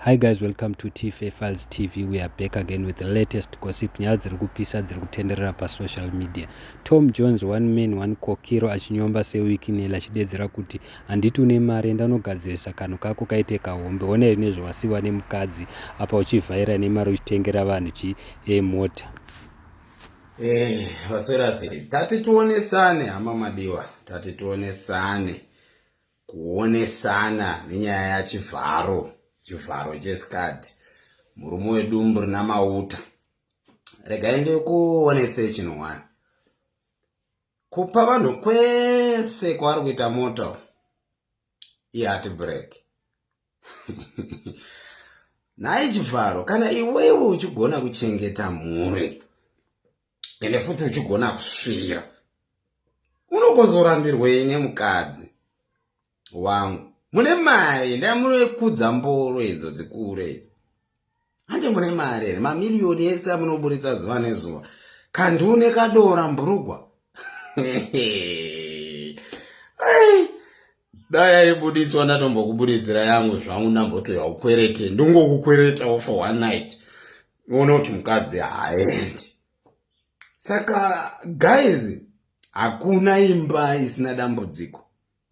Hi guys, welcome to TFA Files TV. We are back again with the latest gossip. Nyaya dziri kupisa dziri kutenderera pasocial media. Tom Jones, one man, one kokiro achinyomba seWicknell achidedzera kuti handiti une mari enda unogadzirisa kanhu kako kaite kahombe. Ona here nezvawasiwa nemukadzi apa uchivhaira nemari uchitengera vanhu chi mota. Eh, vaswera sei? Tati tionesane hama madiwa, tati tionesane. Kuonesana nenyaya yaChivharo, chivharo chesikati, murume wedumbu rina mauta. Regai ndikuonesei chinhu one. Kupa vanhu kwese kwaari kuita mota iheartbreak. Nhai Chivharo, kana iwewe uchigona kuchengeta mhuri ende futi uchigona kusvira, unokozorambirwei nemukadzi wangu? Mune mari, ndamunokudza mboro idzo dzikure idzo. Hande mune mari here? Mamiriyoni ese amunoburitsa zuva nezuva, kandune kadora mburugwa. Dai yaibuditswa ndatombokubuditsira yangu zvangu, ndambotoya ukwerete, ndingokukweretawo for one night, uone kuti mukadzi haaendi. Saka guys, hakuna imba isina dambudziko.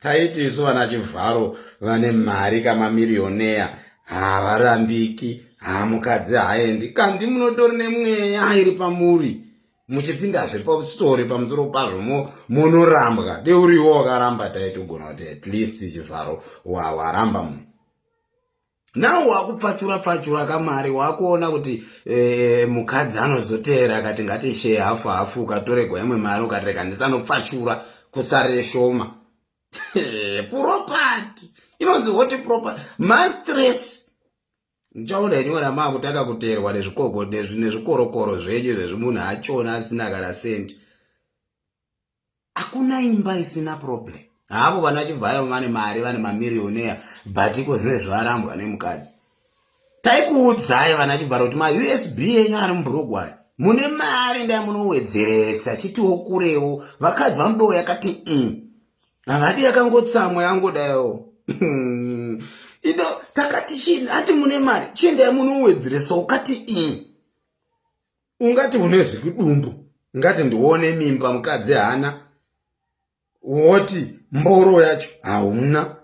Taiti isu vana Chivharo vane mari kamamirioneya havarambiki, hamukadzi haaendi, kandi munotori nemweya iri pamuri muchipindazve pastori pamusoro pazvo munorambwa. Deuriwo wakaramba, taitogona kuti at least Chivharo waramba munhu. Now wakupfachura pfachura kamari, wakuona kuti mukadzi anozoteera akati ngatisheye hafu hafu, ukatoregwa imwe mari ukatirega ndisanopfachura kusarire shoma. Property inonzi hot property, mastress. Ndichaona henyu kana maakutanga kuteerwa nezvikoko nezvikorokoro zvenyu izvezvi, munhu achona asina kana sendi. Hakuna imba isina problem. Havo vana Chivhayo vane mari, vane mamirioneya, but iko zvino zvarambwa nemukadzi. Taikuudzai vana Chivharo kuti maUSB enyu ari mubrugwaya, mune mari, ndai munowedzeresa chitiwo kurewo. Vakadzi vanodowo yakati havadi yakangotsamwa yangodaiwo ino. Takati chii? Hati mune mari, chiendai munowedzeresa ukati ungati une zvikudumbu, ngati ndione mimba, mukadzi haana, woti mboro yacho hauna,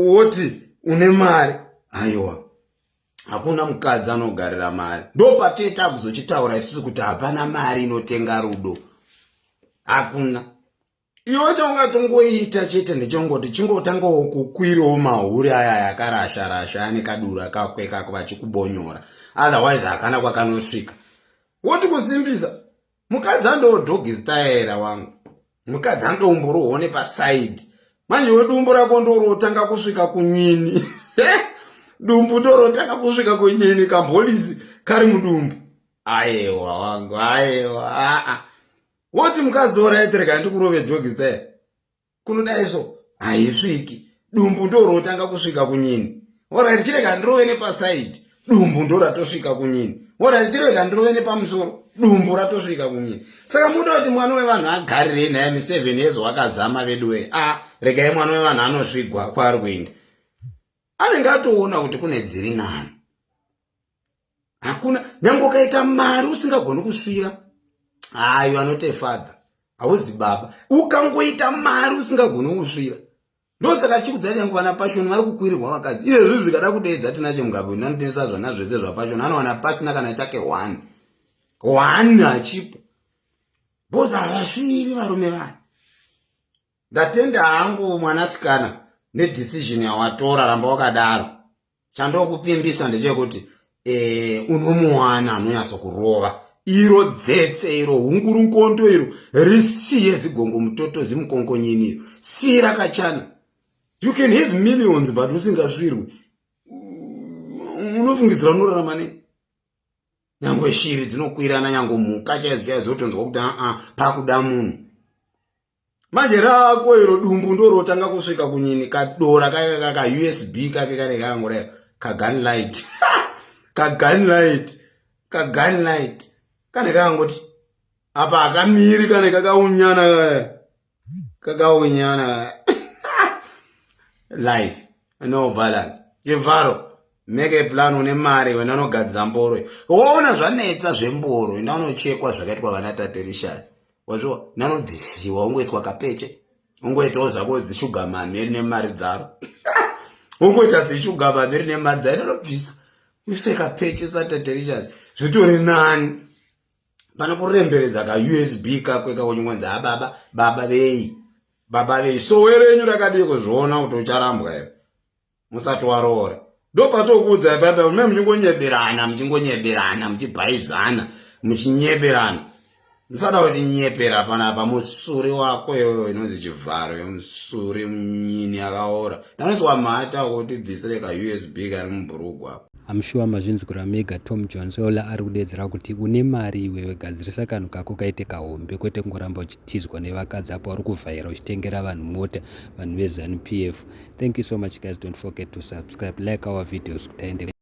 woti une mari. Aiwa, hakuna mukadzi anogarira mari. Ndopateta kuzochitaura isusu kuti hapana mari inotenga rudo, hakuna. Iwe chaungatongoita chete ndechongoti chingotangawo kukwirawo mahuri aya yakarasha rasha ane kadura kakwe kako vachikubonyora, otherwise hakana kwakanosvika. Woti kusimbisa mukadzi andowo doggy style wangu, mukadzi andomborohwo nepasaidi. Manje wedumbu rako ndorotanga kusvika kunyini, dumbu ndorotanga kusvika kunyini, kambolisi kari mudumbu. Aiwa wangu, aiwa, aa, woti mukadzi alright, rega ndikurove doggy style, kunodai so haisviki, dumbu ndorotanga kusvika kunyini. Alright, chirega ndirove nepasaidi, dumbu ndoratosvika kunyini. Alright, chirega ndirove nepamusoro, dumbu ratosvika kunyini. Saka muda kuti mwana wevanhu agarirei nhaimi? 7 years wakazama veduwe. A, regai mwana wevanhu anosvigwa kwaari kuenda, anenge atoona kuti kune dziri nani. Hakuna, nyange ukaita mari usingagoni kusvira, hayo anote father, hauzi baba. Ukangoita mari usingagoni kusvira, ndosaka tichikudzai, nyange vana Passion vari kukwirirwa vakadzi izvezvi, zvikada kudeedza tina Chemugabe unanotengesa zvana zvese zvaPassion, anowana pasina kana chake one one hachipo, because havasviri varume vanhu. Ndatenda hangu mwanasikana nedecision yawatora, ramba wakadaro. Chandokupimbisa ndechekuti unomuwana anonyatsokurova iro dzetse iro hungurukondo iro, risiye zigongo mutoto zimukonkonyini iro, siye rakachana. You can have millions but usingasvirwi, unofungidzira unorarama nei? Nyangwe shiri dzinokwirana, nyange mhuka chaidzo chaidzo dzotonzwa kuti aa, pakuda munhu. Manje rako iro dumbu ndorotanga kusvika kunyini, kadora kaka ka USB kake kane kangorai kagunlight kagunlight kagunlight kane kakangoti apa akamiri, kane kakaunyana, kaya kakaunyana. Life no balance. Chivharo. Make a plan, une mari wena unogadzira mboro. Waona zvanetsa zvemboro, enda unochekwa zvakaitwa vana Tatelicious. Wazviwa, nanobvisiwa ungoiswa kapeche. Ungoitawo zvako zishuga mami rine mari dzaro. Ungoita zishuga mami rine mari dzaro, inonobvisa. Uiswe kapeche saTatelicious. Zvitori nani. Pane kuremberedza ka USB kako ikako chingonzi ha baba, baba vei. Baba vei. Sowe renyu rakadii kuzviona kuti ucharambwa iwe. Musati waroora ndopatokuudza ipapa me muchingonyeberana muchingonyeberana muchibhaizana muchinyeberana musada kuti nyepera panapa musuri wako iyoyo inonzi chivharo yemusuri munyini akaora ndanoiswa mhata kuti bvisire ka usb kari mubhurugwa apo. I'm sure mazvinzwira mega Tom Jones Ola ari kudedzera kuti une mari iwewe gadzirisa kanhu kako kaite kahombe kwete kungoramba uchitizwa nevakadzi apo uri kuvhaira uchitengera vanhu mota vanhu veZanu PF. Thank you so much guys, don't forget to subscribe, like our videos kuti aende.